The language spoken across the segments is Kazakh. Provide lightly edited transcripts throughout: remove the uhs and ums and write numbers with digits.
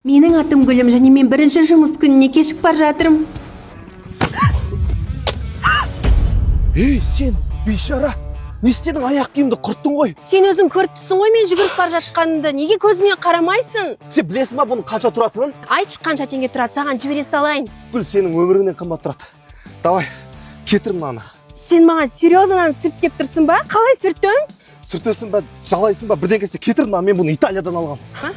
Менің атым Гүлім және мен бірінші жұмыс күніне кешігіп бара жатырмын. Ей, сен, бейшара, не істедің? Аяқ киімді құрттың ғой. Сен өзің көріп тұрсың ғой мен жүгіріп бара жатқанымды. Неге көзіңе қарамайсың? Сен білесің ба бұның қанша тұратынын? Айтшы, қанша теңге тұрады, саған жібере салайын. Гүл сенің өміріңнен қымбат тұрады. Давай, кетір мынаны. Сен маған серьезно мынаны сүрт деп тұрсың ба? Қалай сүртем? Сүртесің ба, жалайсың ба, бірдеңе істе, кетір мынаны, мен бұны Италиядан алғам. А?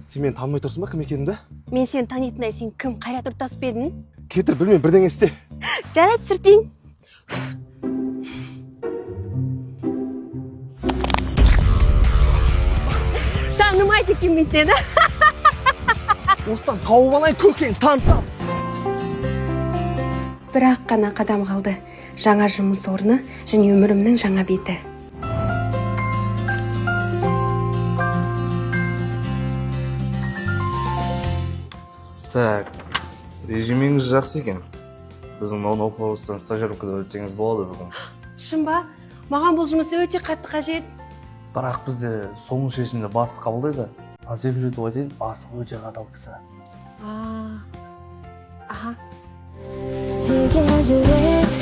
Сен мені танымай тұрсың ба, кім екенімді? Мен сені танитындай сен кім? Қайрат Нұртас па едің? Кетір, білмеймін, бірдеңе істе. Жарайды, сүртейін. Танымайды екенмін сені. Осыдан тауып алайын, көкең, танытам. Бірақ қана қадам қалды. Жаңа жұмыс орны және өмірімнің жаңа беті. Так, резюмеңіз жақсы екен. Біздің ноу-хаустан стажировкада өтсеңіз болады бүгін. Шын ба? Маған бұл жұмыс өте қатты қажет. Бірақ бізде соңғы шешімді бастық қабылдайды. Ал секретті айтайын, бастық өте қатал кісі. А, аха. Сүйген жүрек.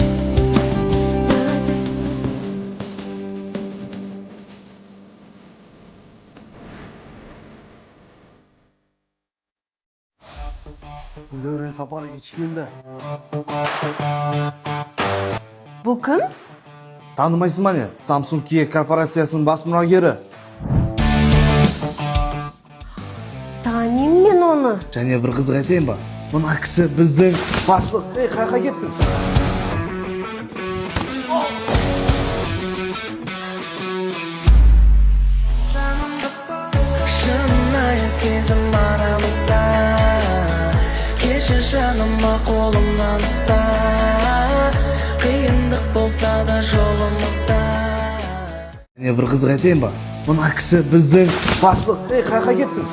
Дәурен Сапарович келді. Бұл кім? Танымайсың ба не? Samsung Kia корпорациясының бас мұрагері. Танимын мен оны. Және бір қызық айтайын ба? Мына кісі біздің бастық. Ей, қаяққа кеттің? Шынайы сезім арамызда, кешір жаныма, қолымнан ұста, қиындық болса да жолымызда. Және бір қызық айтайын ба? Мына кісі біздің бастық. Ей, қаяққа кеттің?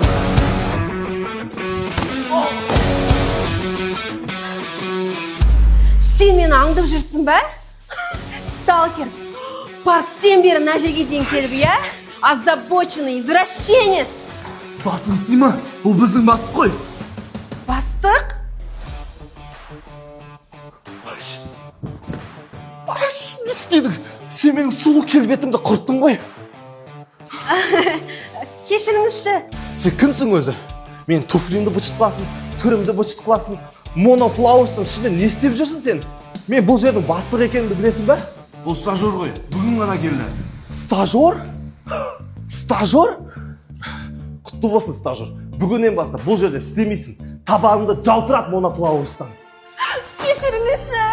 Сен мені аңдып жүрсің ба? Сталкер. Парктен бері мына жерге дейін келіп, иә? Озабоченный извращенец. Басым істей ма? Бұл біздің бастық қой. Бастық? Аш, не істедің? Сен менің сұлу келбетімді құрттың ғой. Кешіріңізші. Сен кімсің өзі? Мен туфлимді быт-шыт қыласың, түрімді быт-шыт қыласың. Монофлауэрстың ішінде не істеп жүрсің сен? Мен бұл жердің бастығы екенімді білесің ба? Бұл стажер ғой. Бүгін ғана келді. Стажер? Стажер? Құтты болсын, стажер. Бүгіннен бастап бұл жерде істемейсің. Табаныңды жалтырат Монофлауэрстан. Кешіріңізші.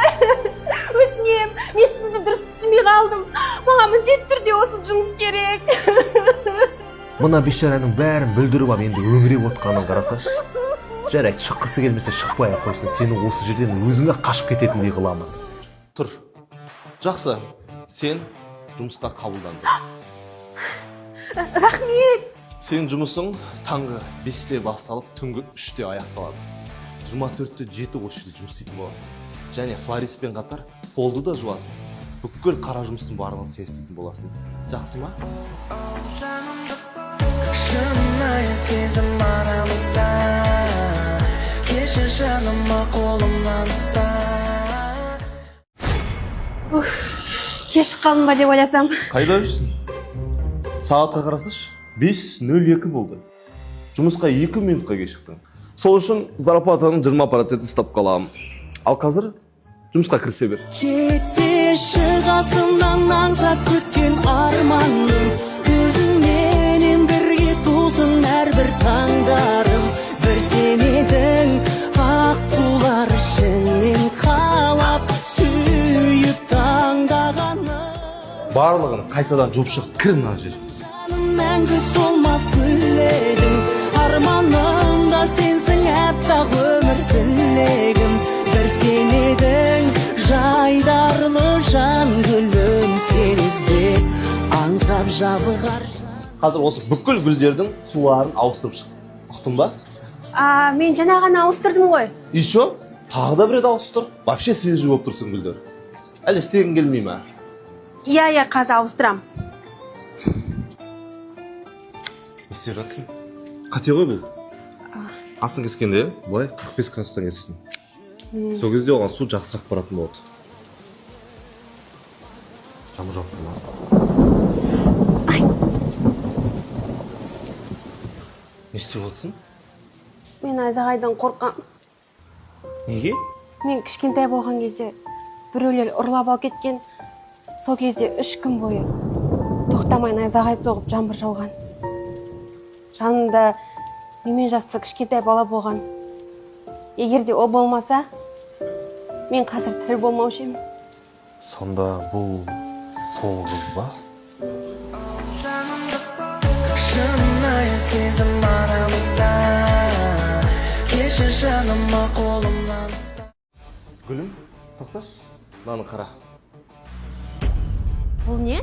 Өтінем. Мен сізді дұрыс түсінбей қалдым. Маған міндетті түрде осы жұмыс керек. Мына бейшараның бәрін бүлдіріп алып, енді өңіреп отқанын қарасашы. Жарайды, шыққысы келмесе шықпай ақ қойсын, сені осы жерден өзіңе қашып кететіндей қыламын. Тұр. Жақсы, сен жұмысқа қабылдандың. Рахмет. Сенің жұмысың таңғы 5-те басталып, түнгі 3-те аяқталады. 24-те 7 осы жерде жұмыс істейтін боласың. Және флористпен қатар полды да жуасың. Бүкіл қара жұмыстың барлығын сен істейтін боласың. Жақсы ма? Шынайы сезім арамызда, кешір жаныма, қолымнан ұста. Кешігіп қалдым ба деп ойласам. Қайда жүрсің? Сағатқа қарасашы. 5:02 болды. Жұмысқа 2 минутқа кешіктің. Сол үшін зарплатаның 20% ұстап қаламын. Ал қазір жұмысқа кірісе бер. Кетпеші қасымнан, аңсап күткен арманым, өзіңменен бірге тусын әрбір таңдарым. Бір сен едің аққулар ішінен қалап сүйіп таңдағаным. Барлығын қайтадан жуып шығып кір мына жерге. Жаным, мәңгі солмас гүл едің, арманымда сенсің, аппақ өмір тілегім. Бір сен едің жайдарлы жан гүлім, сені іздеп аңсап жабығар. Қазір осы бүкіл гүлдердің суларын ауыстырып шық. Ұқтың ба? А, мен жаңа ғана ауыстырдым ғой. Еще тағы да бір рет ауыстыр. Вообще свежий болып тұрсын гүлдер. Әлі істегің келмей ма? Иә, иә, қазір ауыстырам. Не істеп жатсың? Қате ғой бұл. Астын кескенде былай 45 градустан кесесің. Сол кезде оған су жақсырақ баратын болады. Жамыр жауып тұр ма? Не істеп отырсың? Мен найзағайдан қорқам. Неге? Мен кішкентай болған кезде біреулер ұрлап алып кеткен. Сол кезде 3 күн бойы тоқтамай найзағай соғып жаңбыр жауған. Жанымда менімен жасты кішкентай бала болған. Егер де ол болмаса, мен қазір тірі болмаушы едім. Сонда бұл сол қыз ба? Шынайы сезім арамызда, кешір жаныма қолымнан ұста. Гүлім, тоқташы, мынаны қара. Бұл не?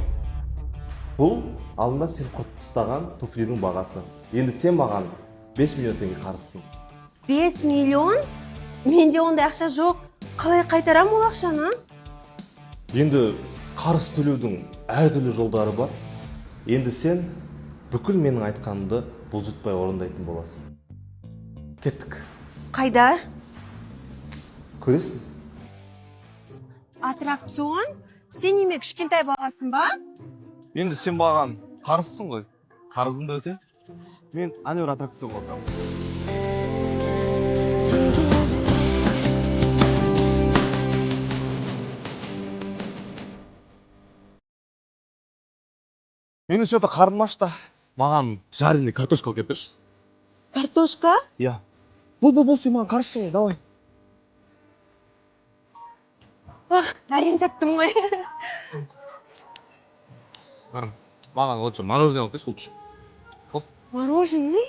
Бұл алдында сен құртып тастаған туфлидің бағасы. Енді сен маған 5 миллион теңге қарызсың. 5 миллион? Менде ондай ақша жоқ. Қалай қайтарам ол ақшаны? Енді қарыз төлеудің әртүрлі жолдары бар. Енді сен бүкіл менің айтқанымды бұлжытпай орындайтын боласың. Кеттік. Қайда? Көресің. Аттракцион? Сен неме кішкентай баласың ба? Енді сен маған қарызсың ғой. Қарызыңды өте. Мен әнеуір аттракционға отырамын. Сүйген жүрек. Менің что-то қарным ашты. Маған жареный картошка алып келіп берші. Картошка? Иә. Бол, сен маған қарызсың ғой, давай. Әрең таптым ғой. Маған лучше мороженое алып келші, лучше. Мороженое?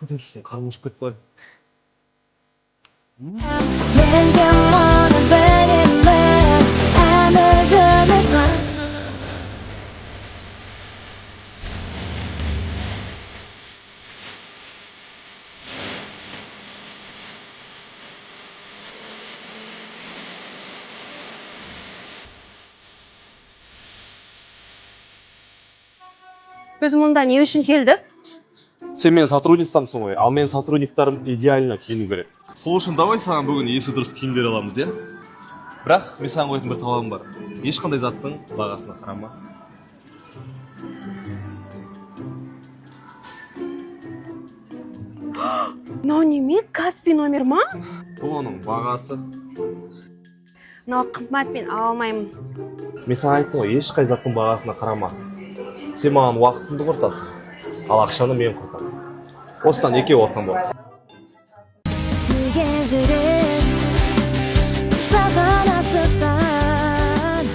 Қарным ашып кетті ғой. Мен де мұны білемін, әміріміз бар. Біз мұнда не үшін келдік? Сен менің сотрудницамсың ғой, ал менің сотрудниктарым идеально киіну керек. Сол үшін давай саған бүгін есі дұрыс киімдер аламыз, иә? Бірақ мен саған қоятын бір талабым бар. Ешқандай заттың бағасына қарама. Мынау неме? Каспи номер ма? Бұл оның бағасы. Мынау қымбат, мен ала алмаймын. Мен саған айттым ғой, ешқай заттың бағасына қарама. Сен маған уақытыңды құртасың, ал ақшаны мен құртамын. Осыдан екеу алсам болады. Сүйген жүрек саған асыққан.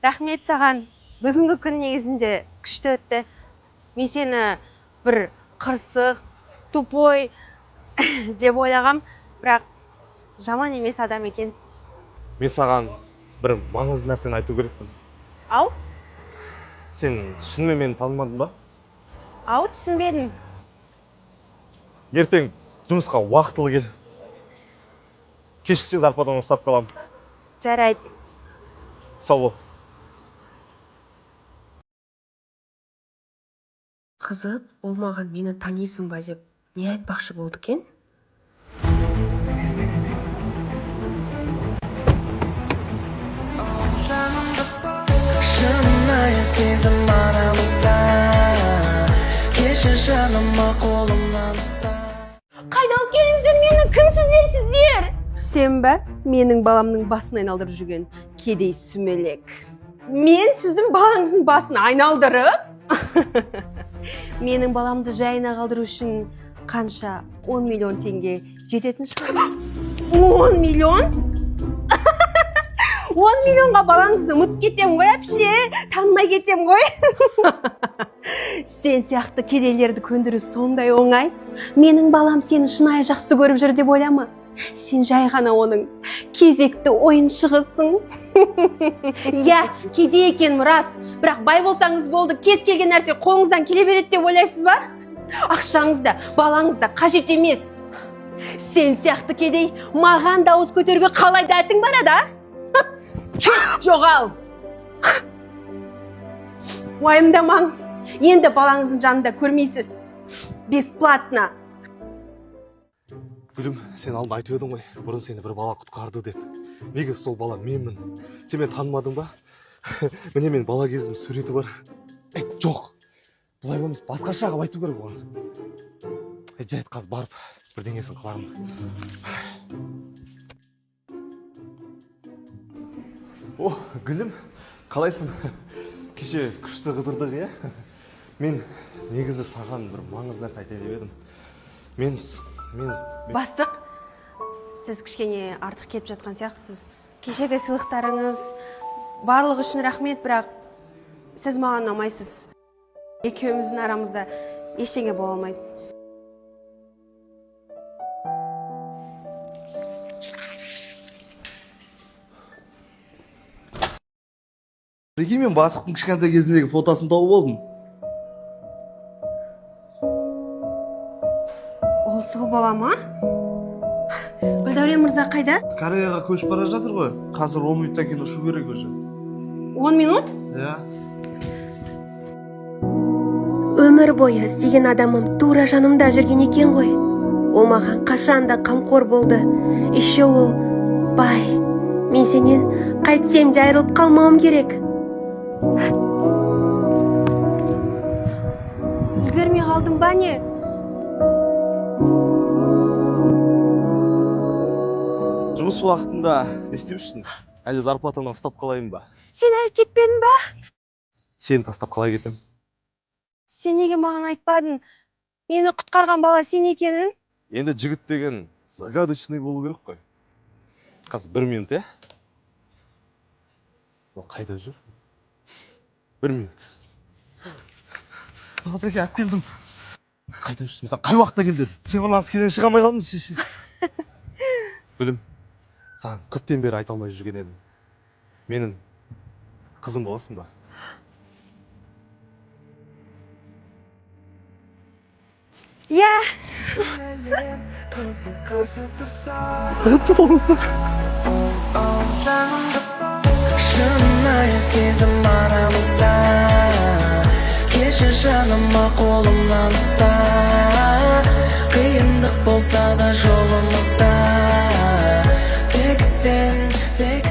Рахмет саған. Бүгінгі күн негізінде күшті өтті. Мен сені бір қырсық, тупой деп ойлағам, бірақ жаман емес адам екенсің. Мен саған бір маңызды нәрсені айту керекпін. Ау? Сен шынымен мені танымадың ба? Ау, түсінбедім. Ертең жұмысқа уақытылы кел. Кешіксең зарплатаңнан ұстап қаламын. Жарайды. Сау бол. Қызық, ол маған мені танисың ба деп не айтпақшы болды екен? Шынайы сезім арамызда, кешір жаныма қолымнан ұста. Қайда алып келдіңіздер мені? Кімсіздер сіздер? Сен бе менің баламның басын айналдырып жүрген кедей сүмелек? Мен сіздің балаңыздың басын айналдырып? Менің баламды жайына қалдыру үшін қанша 10 миллион теңге жететін шығар? 10 миллион? 10 миллионға балаңызды ұмытып кетем ғой, әпше, танымай кетем ғой. Сен сияқты кедейлерді көндіру сондай оңай. Менің балам сені шынайы жақсы көріп жүр деп ойлама. Сен жай ғана оның кезекті ойыншығысың. Иә, кедей екенім рас, бірақ бай болсаңыз болды, кез келген нәрсе қолыңыздан келе береді деп ойлайсыз ба? Ақшаңыз да, балаңыз да қажет емес. Сен сияқты кедей маған дауыс көтеруге қалай дәтің барады, а? Кет, жоғал. Уайымдамаңыз, Енді балаңыздың жанында көрмейсіз. Бесплатно. Гүлім, сен алдында айтып едің ғой, бұрын сені бір бала құтқарды деп. Негізі сол бала менмін. Сен мені танымадың ба? Міне, мен бала кезім суреті бар. Ей, жоқ. Бұлай емес, басқаша қылып айту керек оған. Ей, жарайды, қазір барып бірдеңесін қыламын. О, Гүлім, қалайсың? Кеше күшті қыдырдық, иә? Мен негізі саған бір маңызды нәрсе айтайын деп едім. Мен Бастық, сіз кішкене артық кетіп жатқан сияқтысыз. Кешегі сыйлықтарыңыз барлығы үшін рахмет, бірақ сіз маған ұнамайсыз. Екеуміздің арамызда ештеңе бола алмайды. Прикинь, мен бастықтың кішкентай кезіндегі фотосын тауып алдым. Ол сол бала ма? Гүлдәурен мырза қайда? Кореяға көшіп бара жатыр ғой. Қазір 10 минуттан кейін ұшу керек уже. 10 минут? Иә. Өмір бойы іздеген адамым тура жанымда жүрген екен ғой. Ол маған қашан да қамқор болды. Еще ол бай. Мен сенен қайтсем де айырылып қалмауым керек. Үлгермей қалдым ба не? Жұмыс уақытында не істеп жүрсің? Әлде зарплатаңнан ұстап қалайын ба? Сен әлі кетпедің ба? Сені тастап қалай кетем? Сен неге маған айтпадың? Мені құтқарған бала сен екенін? Енді жігіт деген загадочный болу керек қой. Қазір бір минут, иә? Ол қайда жүр? Бір минут. Назеке, алып келдім. Қайда жүрсің? Мен саған қай уақытта кел дедім? Темірланскийден шыға алмай қалдым шеше. Гүлім, саған көптен бері айта алмай жүрген едім. Менің қызым боласың ба? Иә. Шынайы сезім арамызда, кешір жаныма, қолымнан ұста. Қиындық болса да жолымызда, тек сен, тек